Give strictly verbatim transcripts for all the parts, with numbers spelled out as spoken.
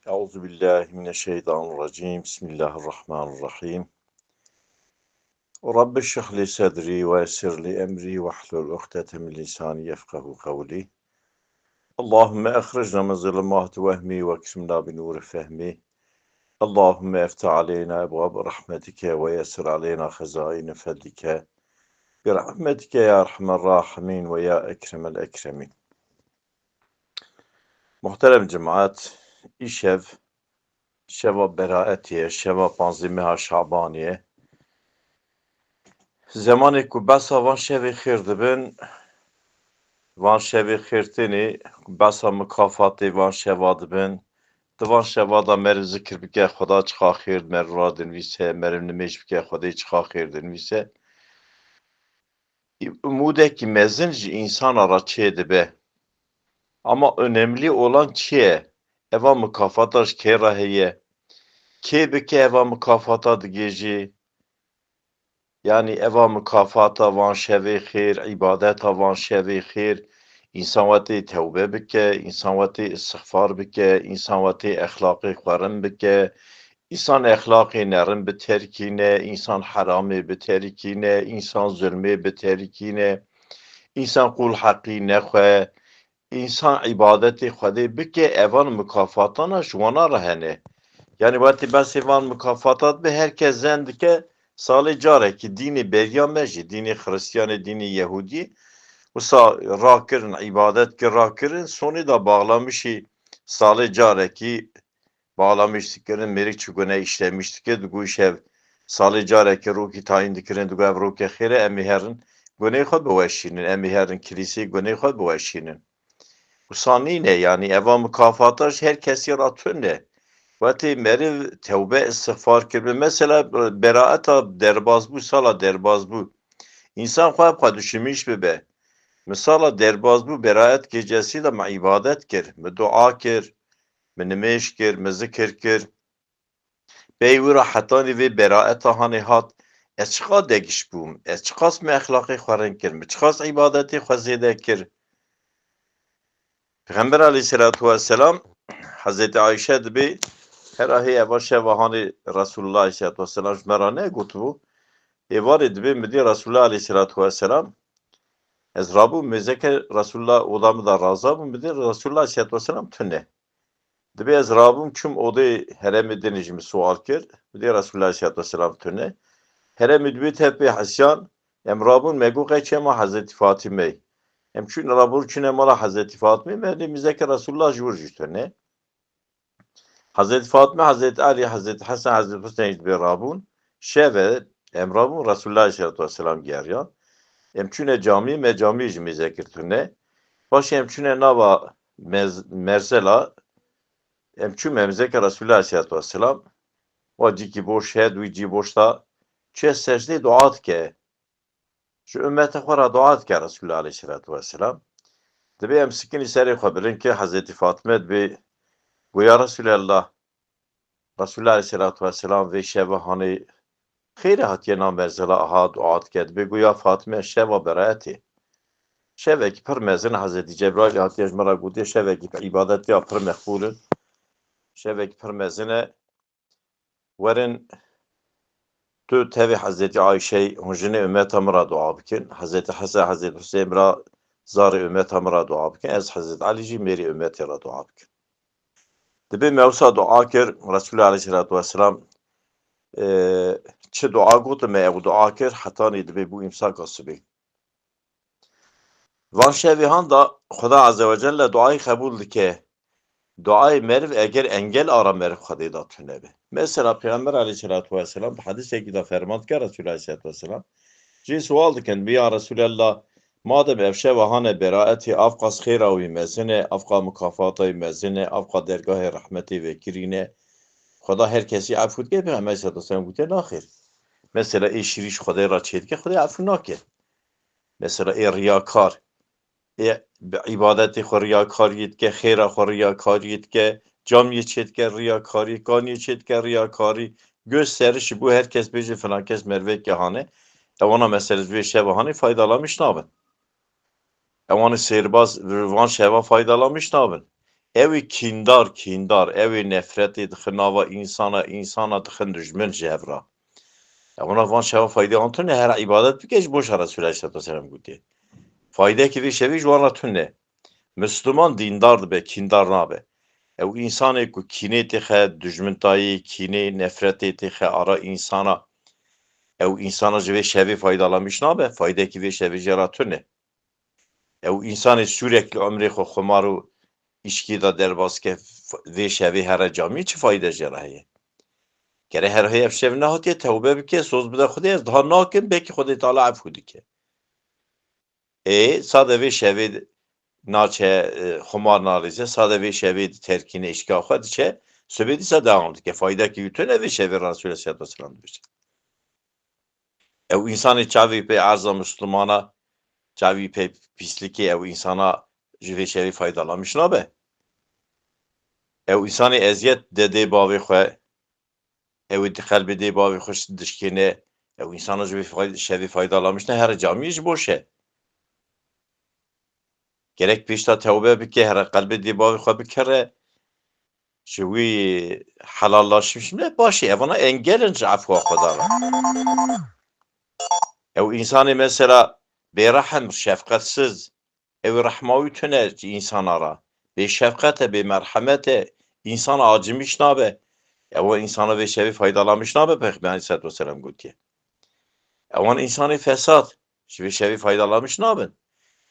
أعوذ بالله من الشيطان الرجيم. بسم الله الرحمن الرحيم. رب اشرح لي صدري ويسر لي أمري واحلل عقدة من لساني يفقهوا قولي. اللهم أخرجنا من ظلمات وهمي وأكرمنا بنور فهمي. اللهم افتح علينا أبواب رحمتك ويسر علينا خزائن فضلك برحمتك يا أرحم الراحمين ويا أكرم الأكرمين. Muhterem cemaat, îşev şeva beraetê ye, şeva panzdeh meha Şabanê ye. Zemanê ku behsa van şevê xêr dibin, van şevê xêr tênê, behsa mikafatê van şeva dibin. Di van şeva de meriv zikir bike, Xweda çiqa xêr meriv ra dinivîse, meriv nimêj bike, Xwedê çiqa xêr dinivîse. Umûdekî mezin ji însana re çêdibe. Ama önemli olan çi ye? Eva mukafata ji kê re heye? Kê bi kê eva mukafata digihêjê? Yanî eva mukafata van şevê xêr, îbadeta van şevê xêr, însan wetê tewbe bike, însan wetê îstixfar bike, însan wetê exlaqê xwe rin bike, însan exlaqê nerin biterkîne, însan heramê biterkîne, însan zulmê biterkîne, însan qûl heqî nexwe, însan îbadetê Xwedê bike, evan mukafatana ji wana re hene. Yanî wetî behsê van mukafata dibe, her kes zen dike, salê carekî dînê beriya me jî, dînê Xiristiyanê, dînê Yehûdiyê, wisa rakirin, îbadet kir, rakirin, sonê de bağlamışî salê carekî bağlamış dikirin, mêrik çi gune işlemiş dike, digo îşev salê carekî rokî tayîn dikirin, digo ev roke xêr e, em ê herin guneyê xwe biweşînin, em ê herin kilîsê guneyê xwe biweşînin. Wisa nîne, yanî eva mukafata ji her kesî re tune. Wetê meriv tewbe, îstixfar kiribe. Mesela beraeta derbazbû, sala derbazbû. Însan xwe bi xwe duşimîş bibe. Min sala derbazbû, beraet gecesî de min îbadet kir, min dua kir, min nimêj kir, min zikir kir. Pey wira hetanî vê beraeta hanê hat, ez çiqas degiş bûm, ez çiqas min exlaqê xwe rin kir, min çiqas îbadetê xwe zêde kir. Pêxember aleyhisselatu vesselam, Hezretî Ayşe dibê, her ahê eva şeva hanê Resulullah aleyhisselatu vesselam ji me re negotibû. Êvarê dibê min dî Resulullah aleyhisselatu vesselam, ez rabûm mêzeke Resulullah oda min de raza bûm, min dî Resulullah aleyhisselatu vesselam tune. Dibê ez rabûm çûm odê heremê dinê ji min sual kir, min dî Resulullah aleyhisselatu vesselam tune. Heremê dibê tev pê hesiyan, em rabûn me got qey çema Hezretî Fatîmeyê. Em çûn rabûn çûne mala Hezretî Fatîmeyê, me dê mêzeke Resulullah ji wir jî tune. Hezretî Fatîme, Hezretî Elî, Hezretî Hesen, Hezretî Huseyn jî dibê rabûn. Şev e, em rabûn Resulullah aleyhisselatu vesselam geriyan. Em çûne camiyê, me camiyê jî mêze kir tune. Paşê em çûne nava mez-, merzela, em çû mêzeke Resulullah aleyhisselatu vesselam. Wa cîkî boş heye, wî cî boş da. Çûye secdê dua dike. Ji ummeta xwe re dua dike Resulullah aleyhisselatu vesselam. Dibê em sikinî serê xwe bilind kir, Hezretî Fatime dibê, got ya Resulallah, Resulullah aleyhisselatu vesselam vê şeva hanê xêre hatiye na merzela aha dua dike. Dibê, got ya Fatime, şeva beraetê. Şevekî pir mezin e, Hezretî Cebraîl hatiye ji min re gotiye, şevekî îbadetê ya pir meqbûl in. Şevekî pir mezin e. Werin tu tevê Hezretî Ayşeyê, hûn jinê ummeta min re dua bikin. Hezretî Hesen, Hezretî Huseyn re zarê ummeta min re dua bikin. Ez Hezretî Elî jî mêrê ummetê re dua bikin. Dibê me wisa dua kir, Resulullah aleyhisselatu vesselam, e, çi dua got me ew dua kir, hetanî dibê bû îmsaka sibê. Van şevê han da Xuda Azze ve Celle duayê qebûl dike. Duayê meriv eger engel ara meriv Xwedê da tune be. Mesela Pêxember aleyhisselatu vesselam bi hedisekî de ferman dike Resulullah aleyhisselatu vesselam. Jê sual dikin, bi ya Resulallah, madem ev şeva hane beraetê, avqas xêra wî mezin e, avqa mukafata wî mezin e, avqa dergahê rehmetê vekirî ne, Xuda her kesî efû dike, Pêxember aleyhisselatu vesselam gote, naxêr. Mesela ê şirî ji Xwedê re çêdike, Xwedê efû nake. Mesela ê riyakar, ê bi îbadetê xwe riyakariyê dike, xêra xwe riyakariyê dike, camiyê çêdike riyakarî, kaniyê çêdike riyakarî, gösterişî bû her kes bêje filan kes merivekê hane. Ewana mesela ji vê şeva hanê faydalamiş nabin. Ewanê sêrbaz van şeva faydalamiş nabin. Ew ê kîndar, kîndar, ew ê nefretê dixin nava însana, însana dixin dijmin ji hev re. Ewana van şeva fayde han tune, here îbadet bike ji bo şer Resûl Aleyhisselatu Vesselam gotiye. Faydekî vê şevê ji wan re tune. Misliman dîndar dibe, kîndar nabe. Ew însanê ku kînê têxe, dijmintayî, kînê, nefretê têxe ara însana, ew însana ji vê şevê faydalanmîş nabe, faydekî vê şevê jê re tune. Ew însanê sûrekî umrê xwe xumar û îşkî de derbas ke, f-, vê şevê here camî çi fayde jê re heye? Gere her heye ev şev nehatiye tewbe bike, soz bide Xwedê, ez daha nakim, belkî Xwedê Teala efû dike. Ê, sade vê şevê naçe, e, xumar nalîze, sade vê şevê terkîne îşka xwe diçe, sibê dîsa dewam dike. Faydekî wî tune vê şevê Resûlê Aleyhisselatu Vesselam dibêje. Ew însanê çavî pê erza Mislimana, çavî pê pîslikê ew însana ji vê şevê faydalanmîş nabe. Ew însanê eziyet de dê bavê xwe, ew ê di qelbê dê bavê xwe dişkêne, ew însana ji vê fay-, şevê faydalanmîş ne, here camiyê ji bo şe. Gerek pêşta tewbe bike, here qelbê dê bavê xwe bikere, ji wî helallaşmîş ne, başê, evana engel in ji efwa Xweda re. Ew însanê mesela bêrehm, şefqetsiz, ew rehma wî tune ji însana re. Bêşefqet e, bêmerhemet e, însana acimîş nabe. Ewa însana vê şevê faydalanmîş nabe, Peyxember Aleyhisselatu Vesselam gotiye. Ewan însanê fesad, ji vê şevê faydalanmîş nabin.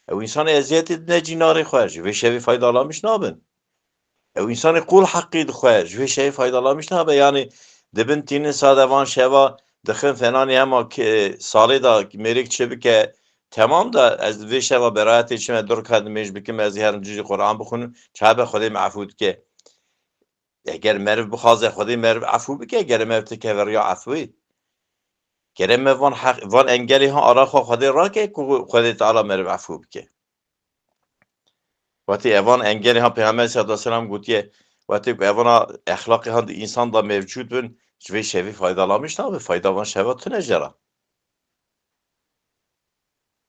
Ew însanê eziyetê dine cînarê xwe, ji vê şevê faydalanmîş nabin. Ew însanê qûl heqî dixwe, ji vê şevê faydalanmîş nabe. Yanî dibin tînin sade van şeva dixin fenanî hema ki, salê de mêrik çi bike, temam da ez vê şeva berayetê çime dur ka dimêj bikim, ez ê herim cizî Quran bixwînim, çabe Xwedê me efû dike. Eger meriv bixwaze Xwedê meriv efû bike, gere meriv tike veriya efûyê. Gere me van heq-, van engelê han ara xwe Xwedê rake ku Xwedê Teala meriv efû bike. Wetê evan engelê han Peyxember Aleyhisselatu Vesselam gotiye, wetê ku evana exlaqê han di însan da mevcûd bin, ji vê şevî faydalanmîş nabe, fayda van şeva tune jê re.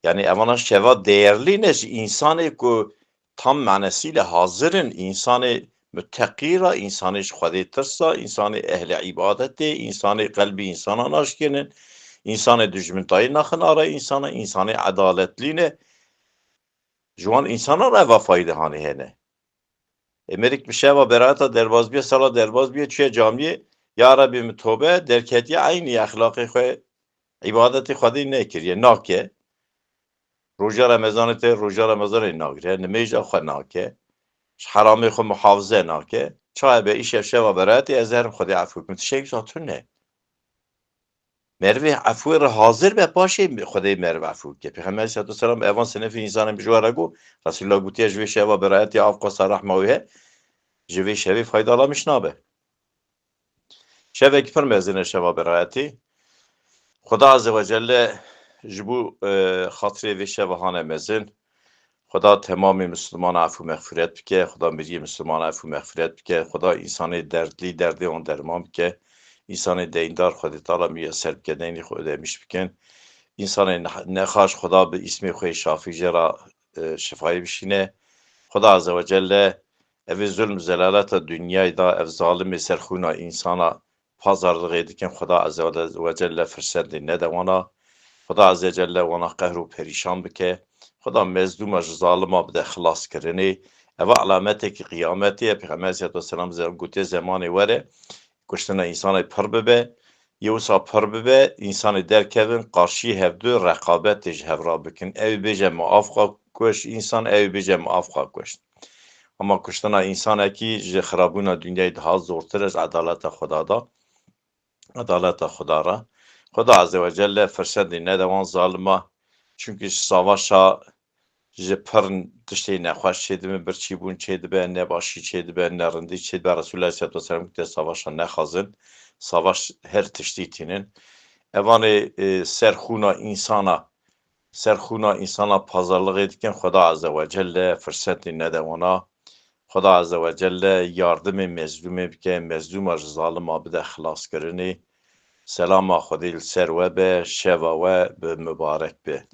Yani evana şeva değerli ne ji însanê ku tam manesiyle hazir in, însanê muteqî re, însanê ji Xwedê tirsa, însanê ehlê îbadetê, însanê qelbî însana naşkênin, însanê dijmintayî naxin ara însana, însanê edaletlî ne. Ji wan însanan re eva fayde hanê hene. Ê mêrik bi şeva berayeta derbaz bîye, sala derbaz bîye, çûye camiyê, ya Rebî min tobe, derketiye eynî exlaqê xwe, îbadetê Xwedê nekiriye, nake. Roja Remezanê tê, roja Remezanê nagire, nimêja xwe nake. Ji heramê xwe muhafize nake. Çaye be îşev şeva berayetê ez herim Xwedê efû bikim. Tiştek wisa tune. Merivê efûyê re hazir be, paşê Xwedê meriv efû bike. Pêxember Aleyhisselatu Vesselam evan sinifê însanên bi ji we re got, Resulullah gotiye, ji vê şeva berayetê av qasa rehma wê he, ji vê şevê faydalanmîş nabe. Şevekî pir mezin e şeva berayetê. Xuda Azze ve Celle ji bo, e, xatirê vê şeva hane mezin. Xuda temamê Mislimana efû mexfiret bike, Xuda miriyê Mislimana efû mexfiret bike, Xuda însanê derdlî derdê wan derman bike, însanê deyndar Xwedê Teala miyeser bike, deynê xwe ödemiş bikin. Însanê ne-, nexaş Xuda bi îsmê xwe yê şafî jê re, e, şifayê bişîne. Xuda Azze ve Celle evê zulm zelaleta dinyayê da, ev zalimê ser xûna însana pazarlixê dikin, Xuda Azze ve Celle firsetê nede wana. Xuda Azze Celle wana qehr û perîşan bike. Xuda mezlûma ji zalima bide xilaskirinê. Eva elametekî qiyametê ye. Pêxember Aleyhisselatu Vesselam ze-, gotiye, zemanê were, kuştina însanê pir bibe. Yê wisa pir bibe, însanê derkevin, qarşî hevdu reqabetê ji hev re bikin. Ew bêje, "Min av xwe kuşt însan", ew bêje, "Min av xwe kuşt." Ama kuştina însanekî ji xirabûna dinyayê daha zortir e, ji edaleta Xuda da, edaleta Xuda re. Xuda Azze ve Celle firsetê nede wan zalima, çunkî ji savaşa ji pir tiştê nexweş çêdibe, birçîbûn çêdibe, nebaşî çêdibe, nerindî çêdibe. Resulullah Aleyhisselatu Vesselam gotiye, savaşa nexwazin, savaş her tiştî tînin. Evanê, e, ser xûna însana, ser xûna însana pazarlixê dikin, Xuda Azze ve Celle firsetê nede wana. Xuda Azze ve Celle yardimê mezlûmê bike, mezlûma ji zalima bide xilaskirinê. Selama Xwedê li ser we be, şeva we bi mibarek be.